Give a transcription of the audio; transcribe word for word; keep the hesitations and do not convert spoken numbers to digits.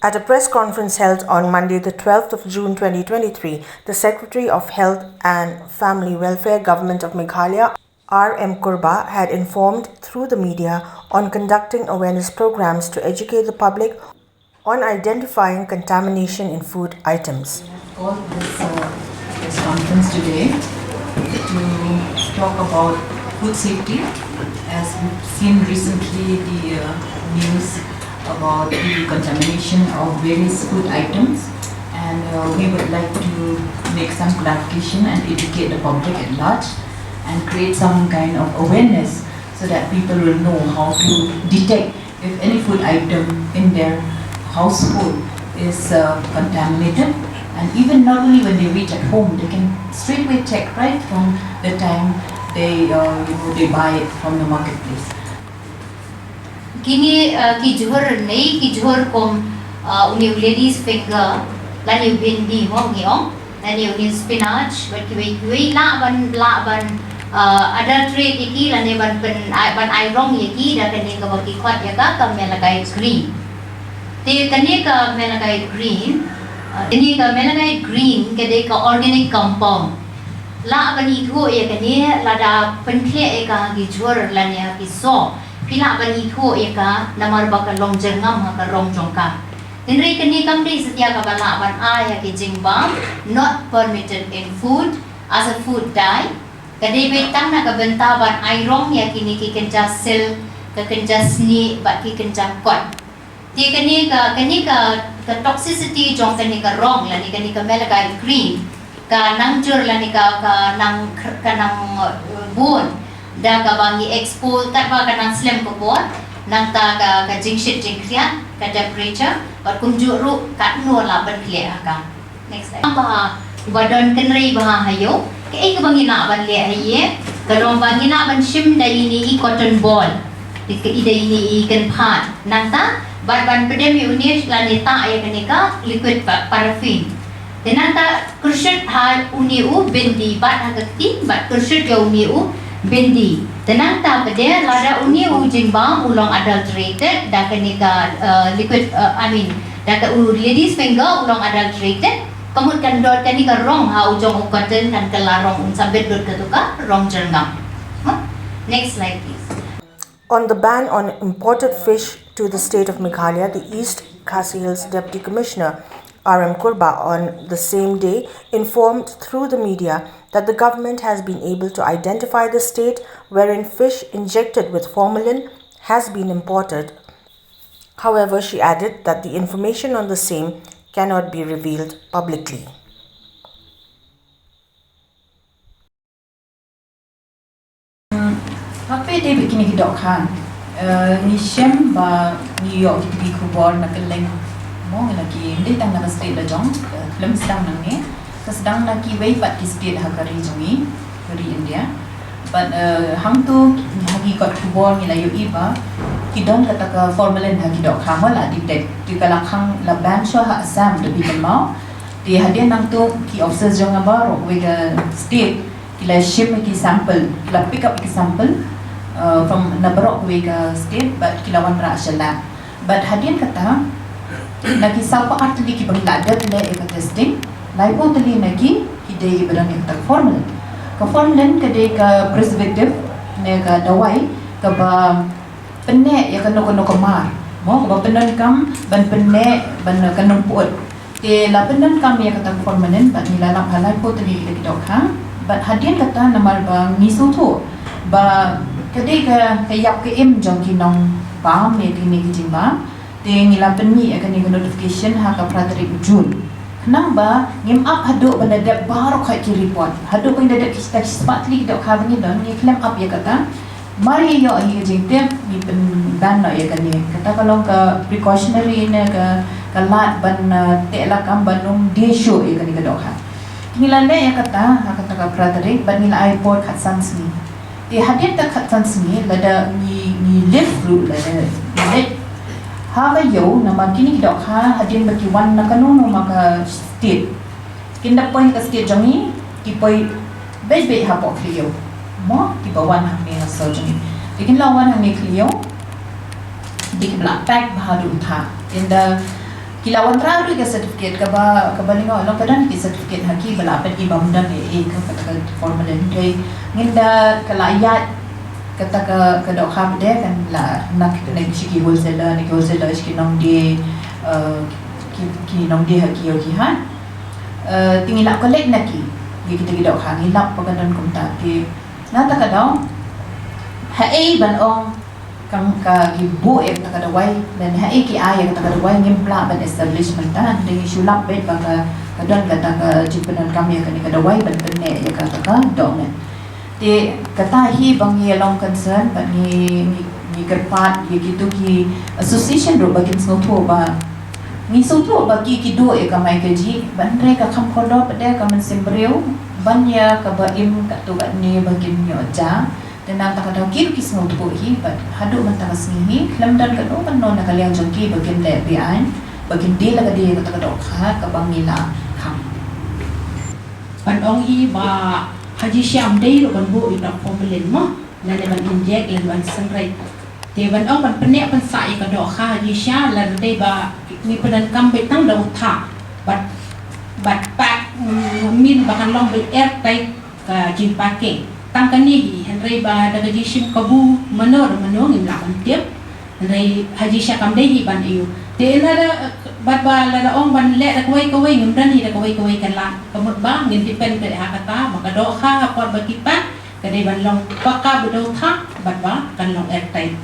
At a press conference held on Monday, the twelfth of June twenty twenty-three, the Secretary of Health and Family Welfare, Government of Meghalaya, R M Kurba, had informed through the media on conducting awareness programs to educate the public on identifying contamination in food items. Call this uh, press conference today to talk about food safety. As we've seen recently, the uh, news about the contamination of various food items, and uh, we would like to make some clarification and educate the public at large and create some kind of awareness so that people will know how to detect if any food item in their household is uh, contaminated, and even not only when they reach at home, they can straight away check right from the time they uh, you know they buy it from the marketplace. Kini uh, ki jhur nei ki jhur kum uh, uni u lady's finger lani u bindi mo ngi ong lani uni u spinach bad kiwei kiwei lah ban lah ban uh, adulterate ïa ki lani ban pen ban ai rong ïa ki da kane kaba ki khot ïa ka ka Malagai green. Te kane ka Malagai green uh, kane ka Malagai green ka dei ka organic compound. Lah ban ithuh ïa kane lada pynkhleh ïa ka ha ki jhur lane ha ki so. Phi lah ban ithuh ïa ka namar ba ka long jyrngam ha ka rong jong ka. Hynrei kane kam dei satia kaba lah ban ai ha ki jingbam, not permitted in food as a food dye. Ka dei beit tang na ka bynta ban ai rong ïa kine ki kynja sil, ka kynja snieh bad ki kynja kot. Te kane ka kane ka ka toxicity jong kane ka rong lane kane ka Malagai green ka nang jur lane ka ka nang kr- ka nang uh, bun da kaba ngi expose katba ka nang slem ka por nangta ka ka jingshit jingkhriat ka temperature bad kumjuh ruh katno la ban khleh ha ka. Next slide. Ba ba don kynrei ba ha ïew kaei kaba ngi lah ban leh ha ïew ka long ba ngi lah ban shim da ine i cotton ball. Ïa ka i da ine i kynphad nangta bad ban pdem ïa une lane tah ïa kane ka liquid pa- paraffin. Te nangta kyrshit ha une u bindi bad ha ka kti bad kyrshit ïa une u bindi. Te nangta pdem lada une u jingbam u long adulterated da kane ka uh, liquid uh, I mean da ka u lady's finger u long adulterated. Ka mut kan don kane ka rong ha u jong u cotton kan kylla rong un sa bit lut katu ka rong jyrngam. Huh? Next slide please. On the ban on imported fish to the state of Meghalaya, the East Khasi Hills Deputy Commissioner R M Kurba on the same day informed through the media that the government has been able to identify the state wherein fish injected with formalin has been imported. However, she added that the information on the same cannot be revealed publicly. Hape te bad kine ki dohkha ngi shem ba ngi ïoh ki khubor na kylleng mo ngi la ki ym dei tang na ka state la jong khlem sdang nangne ka sdang na kiwei pat ki state ha ka ri jong ngi ka ri India. Bad hangto ha ki kot khubor ngi la ïohi ba ki don kata ka formalin ha ki dohkha mo la detect te ka la khang la ban shuwa ha Assam da phi kynmaw. Te hadien nangto ki officers jong nga baroh kawei ka state ki la shim ïa ki sample, ki la pick up ïa ki sample uh, from na baroh kawei ka state bad ki la wanrah sha lab. Bad hadien kata na ki saw phew ar tylli kiba ngi la dep leh ïa ka testing, laiphew tylli na ki ki dei kiba don ïa kata ka formalin. Ka formalin ka dei ka preservative ne ka dawai kaba pynneh ïa kano kano ka mar mo kaba pyndonkam ban pynneh ban ka nongpyut. Te la pyndonkam ïa kata ka formalin bad ngi la lap ha laiphew tylli ki dohkha. Bad hadien kata namar ba ngi sngewthuh ba ka dei ka ka ïap ka im jong ki nongbam ne kine ki jingbam. Te ngi la pynmih ïa kane ka notification ha ka phra tarik June. Khnang ba ngim ap haduh ban da dep baroh khoit ki report haduh ban da dep ki spah tylli ki dohkha ba ngi don ngi khlem ap ïa kata. Mar ïa ïoh hi ka jingtip ngi pynban noh ïa kane kata ka long ka precautionary ne ka ka lad ban uh, teh lakam ban ym die shuh ïa kane ka dohkha. Ngi la leh ïa kata ha kata ka phra tarik bad ngi la ai por khatsan sngi. Te hadien ka khatsan sngi lada ngi ngi lift ruh lada ngi leit ha ka ïew namar kine ki dohkha hadien ba ki wan na kano kano ma ka state. Kin da poi ka state jong ngi ki poi beit beit hapoh khlieh ïew mo kiba wan hangne na sor jong ngi. Te kin la wan hangne khlieh ïew te kiba la pack bha haduh tha. Kin da Ki la wanrah ruh ka certificate kaba, kaba lyngngoh long ka don ki certificate ha ki ba la peit ki bym don ei ei ka, kata ka formalin. Te ngin da ka la ïaid kata ka, ka dohkha pat de kan la na, na sha ki wholesaler, na ki wholesaler sha ki nongdie, eh, ki, ki nongdie ha ki ïew ki hat. Eh, te ngi la collect na ki ïa kita ki dohkha, ngi lap ba ka don kumta. Te na kata ka daw, haei ban ong ka, ka ki buh ïa kata ka dawai, lane haei ki ai ïa kata ka dawai, ngim lah ban establish mynta. Te ngi shu lap beit ba ka, ka don kata ka jingpyndonkam ïa kane ka dawai ban pynneh ïa kata ka dohmed. Te kata hi ba ngi long concern, bad ngi, ngi, ngi kyrpad ïa kito ki association ruh ba kin sngewthuh ba, ngi sngewthuh ba ki, ki duh ïa ka mai kajih, bad hynrei ka kham kordor pat de ka mynsiem briew ban ïa kaba im katto katne ba kin ïoh jia. Te na kata ka daw ki ruh ki sngewthuh hi, bad haduh mynta ka sngi hi khlem don kano kano na ka liang jong ki ba kin leh be-aiñ, ba kin die la ka die kata ka dohkha kaba ngi la khang. Ban ong hi ba ha jingshisha ym dei ruh ban buh ïa ka formalin mo, lane ban inject lane ban synreit. Te ban ong ban pynneh pynsah ïa ka dohkha ha jingshisha, lada dei ba ngi pyndonkam beit tang da u thah bad, bad pack, mm, min ba kan long beit airtight ka jingpacking. Tang kane hi, hynrei ba da ka jingshim kabu mano re mano ngim lah ban tip. Hynrei ha jingshisha kam dei hi ban ïoh. Te ynda da, bad ba lada ong ban leh da kawei kawei, ngim don hi da kawei kawei ka lad. Ka mut ba ngin depend beit ha kata ba ka dohkha ha por ba ki pack ka dei ban long paka bad da u thah bad ba kan long airtight.